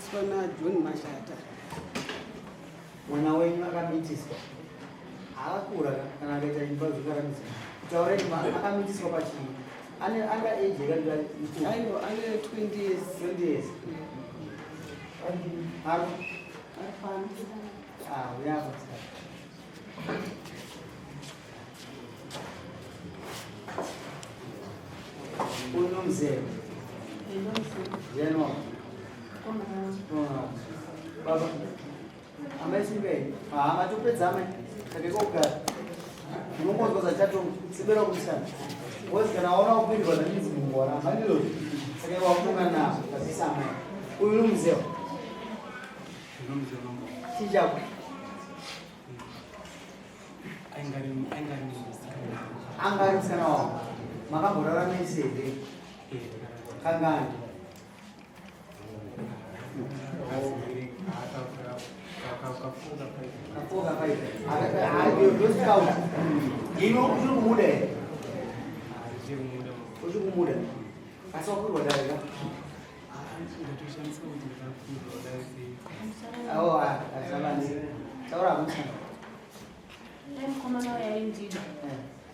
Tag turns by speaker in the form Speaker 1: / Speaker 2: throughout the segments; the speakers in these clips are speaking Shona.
Speaker 1: Akamitiswa naJohn Mashata.
Speaker 2: Mwana wenyu akamitiswa akakura kana akaita imba zvikarambidza kutaura akamitiswa pachii ane anga age yakati
Speaker 1: Aiwa, ane 20 years.
Speaker 2: 20 years. Ari
Speaker 1: Ari pano.
Speaker 2: Ah, uyapa. Uyu nomzee ndiani wako? Baba, amai simbei. Ah, matopedza amai. Takeko kugara. Unongonzwa zvachato sibera kumusana. Wozi kana waona kupindwa zvandinzi mungora, mandilo. Saka wakutonga navo, kazisa amai. Uyu nomzee. Chii chako? Anga ari musikana wako. Makamborara mese here? Kangani? Kafoka five. Ndosikaut. Ino uchiri kumuda here? Uchiri kumuda. Asi wakwirwa dare ka?
Speaker 3: Dai mukomana uyo aindida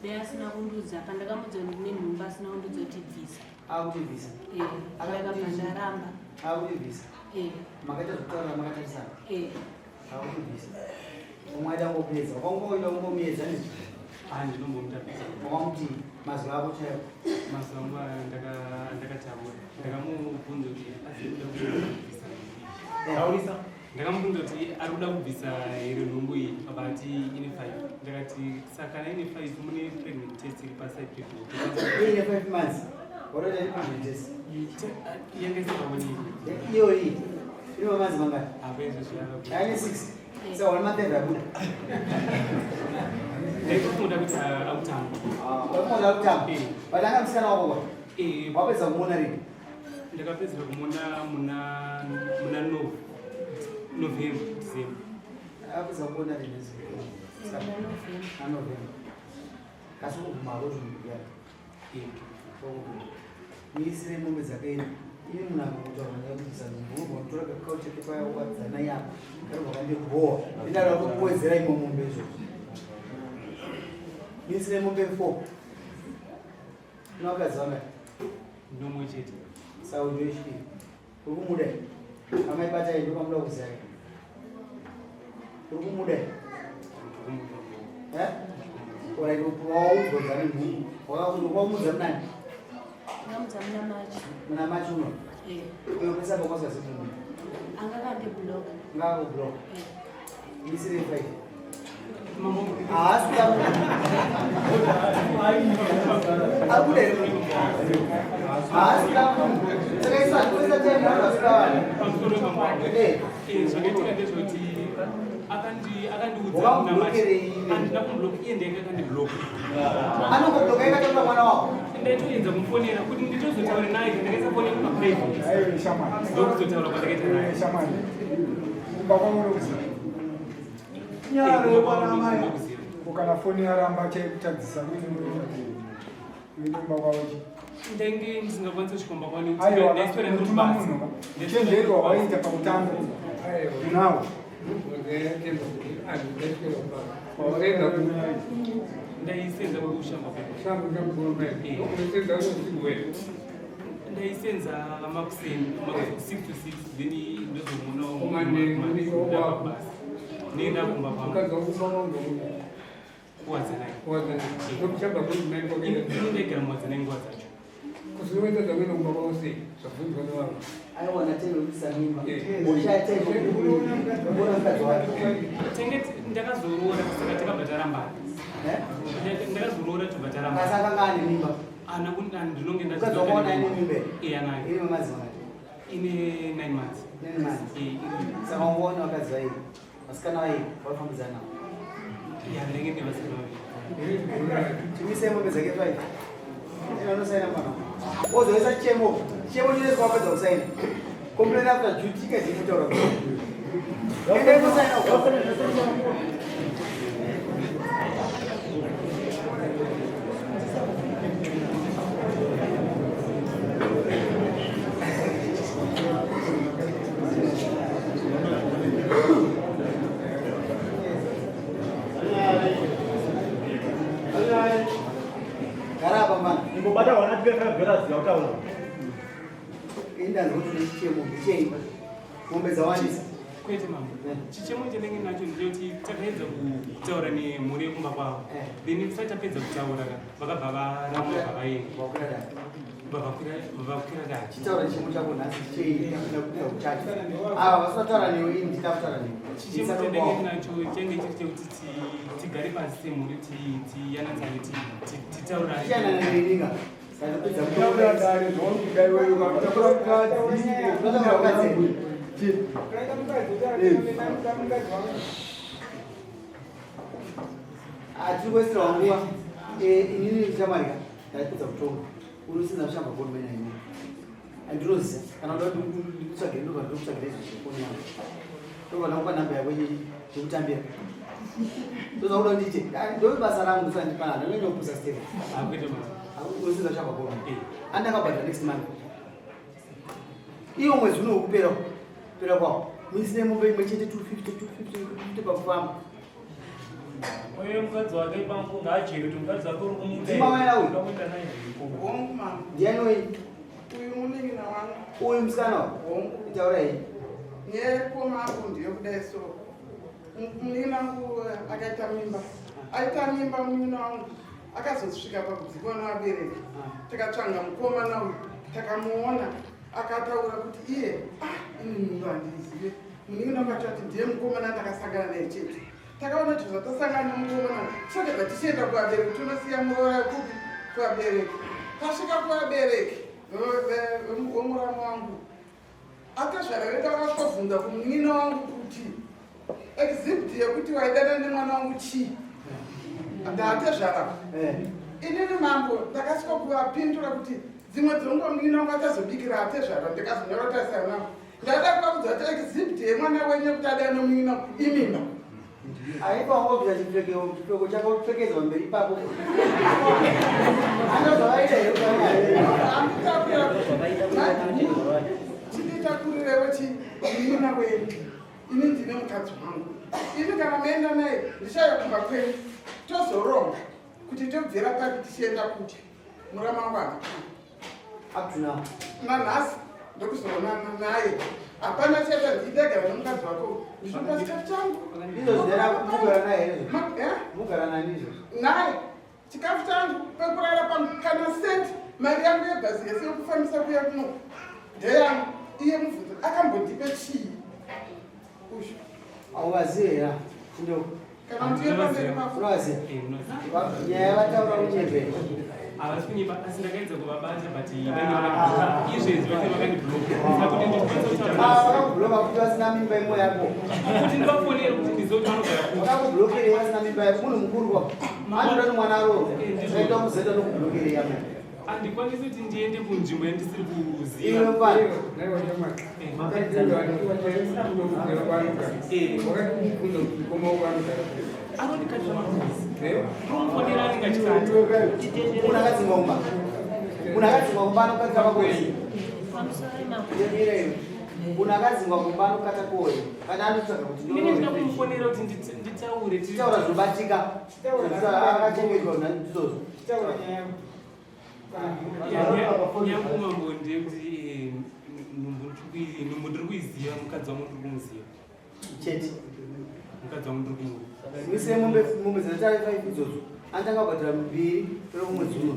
Speaker 3: dai asina kundiudza pandakamudza kuti ndine nhumbu asina kundiudza kuti bvisa.
Speaker 2: Akutibvisa.
Speaker 3: Eh, ndakabva ndaramba.
Speaker 2: Akutibvisa.
Speaker 3: Eh.
Speaker 2: Makaita zvekutaura makatarisana.
Speaker 3: Eh.
Speaker 2: Akutibvisa. Umwe aida kungomuedza. Wakangoida kungomuedza ne?
Speaker 4: Ah, ndinombomutambisa.
Speaker 2: Wakamuti mazuva ako chaiwo.
Speaker 4: Mazuva angu aya ndakataura. Ndakamubvunza kuti asi kuda kubvisa
Speaker 2: Taurisa.
Speaker 4: Ndakamubvunza kuti ari kuda kubvisa here nhumbu iyi akati ine 5. Ndakati saka kana ine 5 mune pregnant test iri paside pepo.
Speaker 2: Ine 5 months. Watoita ni pregnant test.
Speaker 4: Yanga isikaoneki.
Speaker 2: Iyo iyi. Ine mamanzi mangani?
Speaker 4: Apa izvo zviyava.
Speaker 2: Ine 6. Saka wane matenda abuda.
Speaker 4: Ndaitofunga kuti akutamba.
Speaker 2: Wakuda kutamba. But anga musikana wako kwa.
Speaker 4: Eh,
Speaker 2: Wapedza kumuona rini?
Speaker 4: Ndakapedzera kumuona muna November, December.
Speaker 2: Apedza kuona rini? Na November. Kasi kuguma rozvimbuya. Miisire mombe dzakaenda. Ini munhu akangotaura nyaya yekuti zanumbu unotora kakao chake paya wadzana yako. Karobva kandibhowa. Ndinada kukuwedzera imwe mombe izvozvo. Miisire mombe 4. Unokadzi vangani?
Speaker 4: Ndomwe chete.
Speaker 2: Saundi wechipiri. Uri kumuda here? Amai batai ndopamuda kuziva. Uri kumuda here? Eh? Alright, waudzwa dzane nhumbu. Wakamuudza munani?
Speaker 3: Ndakamudza muna March.
Speaker 2: Muna March uno?
Speaker 3: Eh.
Speaker 2: Uyo pesa pakwaswa semunhu.
Speaker 3: Anga akandiblock.
Speaker 2: Anga akublock.
Speaker 3: Eh.
Speaker 2: Misire five. Haasi kuda ari kuda here munhu? Haasi kuda munhu. Saka isu hatikuisa time vanhu vasikuda vanhu. Eh.
Speaker 4: Zvakaitika ndezvekuti akandiudza
Speaker 2: Wakamublokerei?
Speaker 4: Handina kumublock, iye ndiye akandiblock.
Speaker 2: Anongobloka ikatora mwana wako.
Speaker 4: Ndaitoedza kumufonera kuti nditozotaura naye, ndakaisa foni yangu paprivate.
Speaker 5: Aiwe shamwari.
Speaker 4: Ndokuzotaura kwandakaita naye.
Speaker 5: Shamwari. Kumba kwako unokuziva.
Speaker 2: Nyaro kwana mai.
Speaker 5: Ko kana foni yaramba chaikutadzisa kuine munoita kuti uende kumba kwavo chi.
Speaker 4: Ndenge ndisingakwanisi kusvika kumba kwavo nekuti
Speaker 5: Aiwa,
Speaker 4: ndaiswera ndiri
Speaker 5: unotuma
Speaker 4: kubasa.
Speaker 5: munhu. Uchenjeri hwawaita pakutanga. Unawo.
Speaker 4: Ndaisenza kushamba ndaisenza makuseni 6 to 6 then ndozomuona nenda kumba kwangu kuwadzanai ini ndaigara muwadzanai nguva dzacho.
Speaker 2: Aiwa natendo kuisa mimba. Oshaya time kuona mukadzi wake.
Speaker 4: Tenge ndakazoroora saka takabva tarambana.
Speaker 2: Eh?
Speaker 4: Ndakazoroora tobva tarambana.
Speaker 2: Asi akanga ane mimba.
Speaker 4: Ana ndinonge
Speaker 2: Mukadzi wako ane mimba.
Speaker 4: Eh, anayo.
Speaker 2: Iri mamazi mangani?
Speaker 4: Ine 9 months.
Speaker 2: 9 months.
Speaker 4: Eh,
Speaker 2: Saka ungoona vakadzi vairi. Vasikana vairi vaifambidzana navo.
Speaker 4: Ya, ndenge ndine vasikana vairi.
Speaker 2: Chimisai mombe dzake 5. Ina unosaina mwana. Ozoisa chemo. Chemo chinoiswa wapedza kusaina. Complain after duty kazi kutaura. Ende kusaina. Gara apa mwana.
Speaker 6: Imbobata wana tipe 5 dollars yautaura.
Speaker 2: Inda ndikuti nechichemo ndichei. Mombe dzawandisa.
Speaker 4: Kwete mambo. Chichemo chandenge nacho ndechekuti takaedza kutaura nemhuri yekumba kwavo. Then tisati tapedza kutaura ka, vakabva varamba bva vaenda.
Speaker 2: Vakwira dare.
Speaker 4: Bva vakwira dare.
Speaker 2: Chitaura chichemo chako nhasi chichei ndakuda kuchacha. Ava vasina kutaura newe ini ndikakutaura newe.
Speaker 4: Chichemo chandenge nacho change chiri chekuti tigare pasi semhuri tiyanatsane titaurane.
Speaker 2: Chiyanana neninga. Ndapedza
Speaker 5: Kutaura dare zvauri kuda iwewe ukatakura mukadzi
Speaker 7: Ukaita mukadzi uchaita mukadzi wangu.
Speaker 2: Hatiri kuwesera nguva. Inini ndichamarika ndapedza kutonga. Unosinza kushamba koni mena ini. Andinoziva kana uda kuti ndikutsvagire ndobva ndikutsvagire izvo zvefoni yangu. Ndobva ndakupa namba yako yekutambira. Ndoza kuda kuti ndiite. Ndo basa rangu ndosandipana. Ndinonyanya kupusa step.
Speaker 4: Ah, kwete mambo.
Speaker 2: Unosinza kushamba koni.
Speaker 4: Eh.
Speaker 2: Andakabhadhara next month. Iwo mwedzi uno wekupera kupera kwawo. Muisine mombe imwe chete 250 250 250 pakufamba.
Speaker 6: Uye mukadzi wake pangu ngaajeke kuti mukadzi wake uri kumuda.
Speaker 2: Dzima waya uyu.
Speaker 6: Unoda naye zviko.
Speaker 1: Hongu mama.
Speaker 2: Ndiani wenyu?
Speaker 1: Uyu munin'ina wangu.
Speaker 2: Uyu musikana uyu?
Speaker 1: Hongu.
Speaker 2: Taurai.
Speaker 1: Nyaya yekomangu ndeyekudai so. Munin'ina wangu akaita mimba. Aita mimba munin'ina wangu akazosvika pakudzikwa nevabereki. Tikatsvaga mukomana uyu takamuona akataura kuti iye ah ini munhu handizive. Munin'ina wangu achati ndiye mukomana ndakasangana naye chete. Takaona kuti zvatasangana nemukomana tisati tichienda kuvabereki tonosiya muroora kupi kuvabereki. Tasvika kuvabereki vemuramu wangu atezvara vedu vakatobvunza kumunin'ina wangu kuti exhibit yekuti waidana nemwana wangu chii ndaatezvara. Inini mambo ndakasvika kuvapindura kuti dzimwe dzenguva munin'ina wangu achazobikira atezvara ndikazonyora tarisana navo. Ndada kuvaudza kuti exhibit yemwana wenyu yekuti adana nemunin'ina wangu imimba.
Speaker 2: Aipa wangobvisa chipfeko chipfeko chako kupfekedzwa pamberi pako. Anozvavaita here kudai?
Speaker 1: Handitakurira chinditakurirewo chi munin'ina wenyu. Ini ndine mukadzi wangu. Ini kana maenda naye ndichauya kumba kwenyu tozoronga kuti tobvira papi tichienda kupi muramangwana.
Speaker 2: Up to now.
Speaker 1: Nanhasi ndokuzoonana naye. Hapana chaita ndidegara nemukadzi wako. Ndinopa chikafu changu.
Speaker 2: Ndizvo zvidera mugara naye here izvo?
Speaker 1: Eh?
Speaker 2: Mugara nani izvozvo?
Speaker 1: Naye chikafu changu pekurara pangu kana senti mari yangu yebhazi yese yekufambisa kuya kuno ndeyangu. Iye mubvunzo akambondipe chii? Ushu.
Speaker 2: Hauvazivi here? Chindoko.
Speaker 1: Kana kuti yepamberi pako.
Speaker 2: Unovaziva?
Speaker 4: Eh, ndinoziva.
Speaker 2: Nyaya vataura kunyepera.
Speaker 4: Havasi kunyepa asi ndakaedza kuvabata but vange izvezvi vange vakandibloka. Saka kuti ndikwanise kutaura
Speaker 2: Ah,
Speaker 4: navo.
Speaker 2: vakakubloka kuti vasina mimba imwe yako.
Speaker 4: Kuti ndivafonere kuti ndizive kuti vanogara kupi.
Speaker 2: Vakakublokerei vasina mimba yako. Munhu mukuru wako. Anoda kuti mwana aroorwe. Zvaita kuzeta nokublokerei amai.
Speaker 4: Handikwanisi kuti ndiende kunzvimbo yandisiri
Speaker 2: Iwe
Speaker 4: kuziva.
Speaker 2: mfana.
Speaker 5: Naiwa shamwari. Wakati kumubvunza kuti mukoma wako anogara kupi.
Speaker 4: Anondikatira mabhuzi.
Speaker 5: Eh?
Speaker 4: Ndinomufonera anenge achikata.
Speaker 2: Munhu akadzingwa kumba. Munhu akadzingwa kumba anokatira pakoyi.
Speaker 3: Pamusoro mambo.
Speaker 2: Mira iwe. Munhu akadzingwa kumba anokata koyi. Kana anotsvaga kuti
Speaker 4: Inini ndinoda
Speaker 2: ndinoona.
Speaker 4: kumufonera kuti nditaure.
Speaker 2: Tichitaura zvinobatika. Akachengetwa ndizvozvo.
Speaker 7: Chitaura nyaya yako.
Speaker 4: Yangu mambo ndeyekuti nhumbu ndiri kuiziva, mukadzi wangu ndiri kumuziva.
Speaker 2: Chete.
Speaker 4: Mukadzi wangu ndiri kumuziva.
Speaker 2: Muise mombe mombe dzatari 5 idzodzo. Anotanga kubhadhara mbiri pero kumwedzi uno.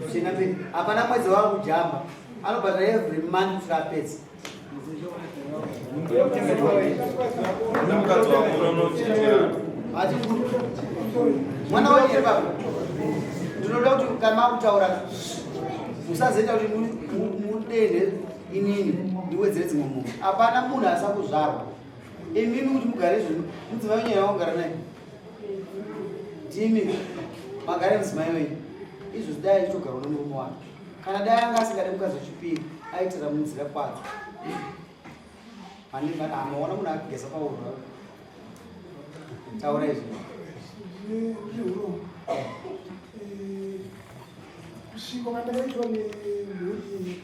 Speaker 2: Zvichienda mberi. Hapana mwedzi waakujamba. Anobhadhara every month kusvika apedza.
Speaker 8: Mukadzi wangu unonochitira.
Speaker 2: Hati mwana wenyu here baba? Ndinoda kuti kana makutaura musazoita kuti mudenhe inini ndiwedzere dzimwe munhu. Hapana munhu asakuzvarwa. Imimi kuti mugare izvozvo mudzimai wenyu here wamugara naye? Ndimi magare mudzimai wenyu. Izvozvi dai achitogarwa nemurume wake. Kana dai anga asingade mukadzi wechipiri aitira munzira kwadzo. Amaona munhu akugeza pauro. Taura izvi.
Speaker 7: Neurombo. Kusvikwa kwandakaitwa nemhuri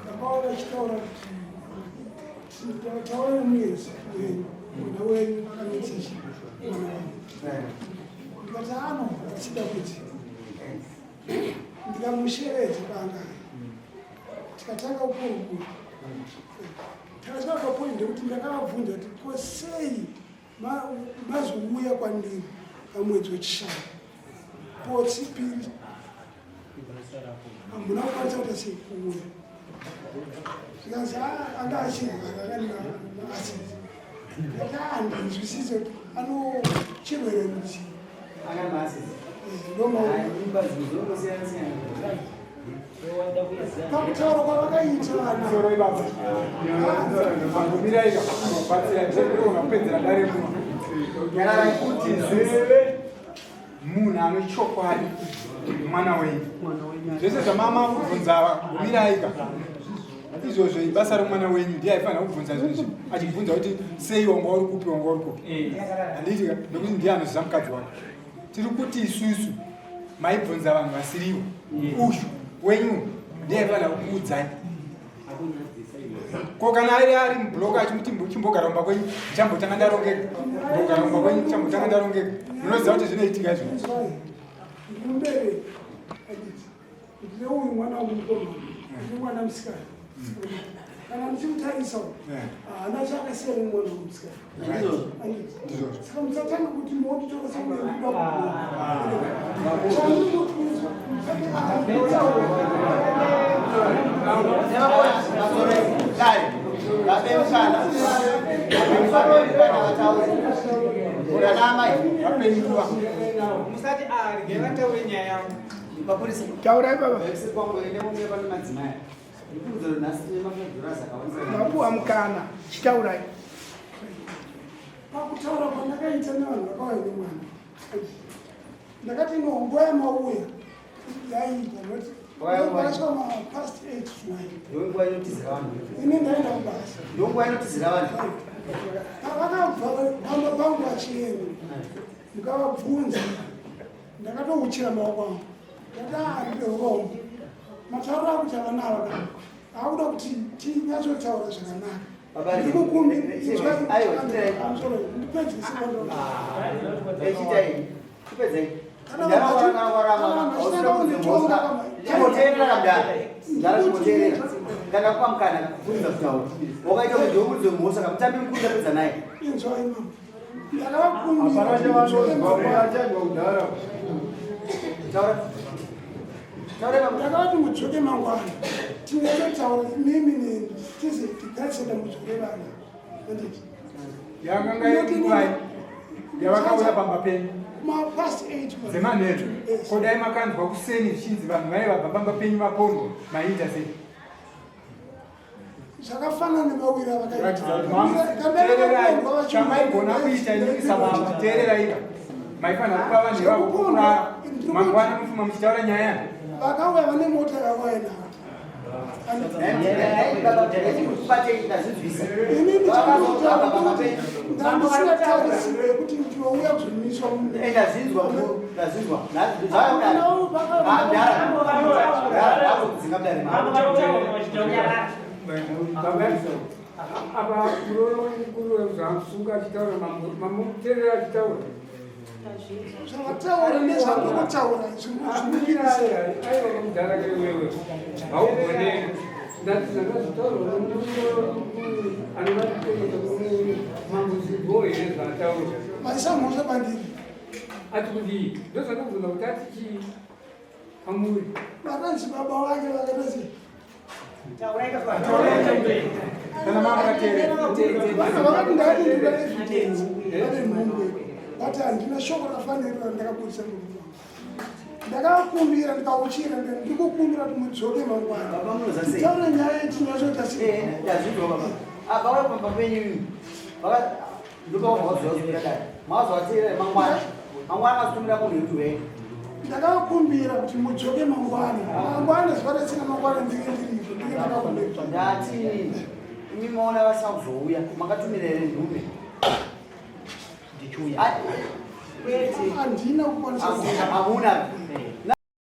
Speaker 7: ndakaona achitaura kuti Taurai muenzi wenyu, mwana wenyu akamitisa mwana wangu. Ndikati ano achida kuti ndikamushevedza paanga ari, tikatanga kukurukura. Takasvika papoint yekuti ndakavabvunza kuti ko sei mazouya kwandiri pamwedzi wechishanu pochipiri hamuna kukwanisa kuita sei kuuya. Zvikanzi anga achirwara akati maasidi. Ndikati handinzwisise kuti ano chirwere rudzii.
Speaker 2: Anga maasidi.
Speaker 7: Ndomaona.
Speaker 2: Imba zvinongosiyana siyana.
Speaker 7: Pakutaura kwavakaita vana.
Speaker 5: Soro ibaba. Mambomiraika batsira ndinoona kupedzera dare muno.
Speaker 2: Nyararai.
Speaker 5: Kuti zeve munhu ane chokwadi mwana wenyu. Zvese zvamama kubvunza gumiraika. Izvozvo ibasa romwana wenyu, ndiye aifanira kubvunza zvinhu izvi, achibvunza kuti sei wanga uri kupi, wanga uri kupi. Handiti ka? Nekuti ndiye anoziva mukadzi wake. Tiri kuti isusu maibvunza vanhu vasirivo. Uyu wenyu ndiye aifanira kukuudzai. Ko kana ari mubhuloku achimuti chimbogara mumba kwenyu, ndichambotanga ndarongeka, mbogara mumba kwenyu, ndichambotanga ndarongeka, munoziva kuti zvinoitika izvo.
Speaker 7: Inzwai, ndiri mubereki, handiti ndine uyu mwana wangu mukomana, ndine mwana musikana. Kana ndichimutarisa uyu, haana chaakasiyana nemwana wangu musikana.
Speaker 2: Ndizvozvo.
Speaker 7: Handiti
Speaker 5: Ndizvozvo.
Speaker 7: saka musatanga kuti motitora semuda.
Speaker 2: Dare, vape mukana. Vape mukana vataure. Kana amai.
Speaker 5: Vapei nguva.
Speaker 4: Musati arege vataure nyaya yavo.
Speaker 2: Mapurisa.
Speaker 8: Taurai baba.
Speaker 2: Kwangu ende munge pane madzimai. Ndikuudza nhasi tine mafedhorasi akawandisa.
Speaker 8: Mapuwa mukana, chitaurai.
Speaker 7: Pakutaura kwandakaita nevanhu vakauya nemwana, ndakati no, nguva yamauya yaiita noti
Speaker 2: Wakauya
Speaker 7: vasvika mapast 8 to 9.
Speaker 2: Ndonguva inotizira vanhu.
Speaker 7: Ine ndaenda kubasa.
Speaker 2: Ndonguva inotizira vanhu.
Speaker 7: Pavakabva pamba pangu vachienda, ndikavabvunza, ndakatouchira maoko angu, ndati ndine urombo, matauro akuti avana ava ka akuda kuti tinyatsotaura zvakanaka.
Speaker 2: Baba,
Speaker 7: Ndikukumbi
Speaker 2: aiwa, chiterai.
Speaker 7: ndipedzise.
Speaker 2: Echitai. Chipedzai.
Speaker 7: Kana vanhu vachitanga kunditonga
Speaker 2: Chimboteerera mudara. Mudara, chimboteerera. Kana kupa mukana kubvunza kutaura. Wakaita kuti ndiokuudze mhosva kamutambi mukuru ndapedza naye.
Speaker 7: Inzwai mama,
Speaker 5: Hapana chavanozwa,
Speaker 7: ndakavakumbira.
Speaker 5: vachadwa kudhara.
Speaker 2: Taura. Taura baba.
Speaker 7: Ndakavati mudzoke mangwana tinyatsotaura mimi neni, tize tigadzise dambudziko revana, anditi?
Speaker 5: Yakanga iri nguvai yavakauya pamba penyu?
Speaker 7: Mapast 8.
Speaker 5: Dzemanheru?
Speaker 7: Yes.
Speaker 5: Ko dai makanzwa kuseni zvichinzi vanhu vai vabva pamba penyu vapondwa, maiita sei?
Speaker 7: Zvakafanana nemawiri
Speaker 5: Kuratidza kuti teererai, chamaigona kuita inini sababa, teereraika, maifanira kupa vanhu ivavo kurara, mangwana mufuma muchitaura nyaya.
Speaker 7: Vakauya vane mota yakauya nayo.
Speaker 2: Kubatei, ndazvinzwisa.
Speaker 7: Inini
Speaker 2: Vakazobva pamba penyu.
Speaker 7: ndandisina tarisiro yekuti ndinouya kuzomiswa.
Speaker 2: Ndazvinzwa, ndazvinzwa. Zvauya kudare. Ah, mudara. Mudara, ndakudzinga mudare mako.
Speaker 5: Apa muroora mukuru zvamusunga achitaura, mamuteerera achitaura?
Speaker 7: Zvavataura nezvandokutaura zvinopikisa.
Speaker 5: Aiwa, mudhara kewewe haugone, ndati zvangazvitaurwa anovatitengesa mambuzigo here zvaataura?
Speaker 7: Maisa mhosva pandiri.
Speaker 5: Ati kudii? Ndozvandobvunza kuti ati chii pamuri.
Speaker 7: Vakanzi baba vake vakatasi.
Speaker 5: Kana mamakateerera.
Speaker 7: Vanhu vakati ndakati ndina evidence vane mhombe, but handina shoko rafanirira ndakabudisa murume wangu. Ndakakumbira, ndikauchira, ndiri kukumbira kuti mudzoke mangwana.
Speaker 2: Baba, munoziva sei?
Speaker 7: Taura nyaya yetinyatsota sei.
Speaker 2: Ndazvinzwa baba. Apa vauya pamba penyu imi. Ndopavakazoya kuzopinda dare. Makazovateerera mangwana. Mangwana mazotumira munhu yekuti uyai.
Speaker 7: Ndakakumbira kuti mudzoke mangwana, mangwana zuva resina mangwana ndinge ndiripo, ndinge ndakakumbira.
Speaker 2: Ndati imi maona vasina kuzouya, makatumira here nhume?
Speaker 9: Ndichiuya.
Speaker 2: Kwete.
Speaker 7: Handina kukwanisa.
Speaker 2: Hamuna.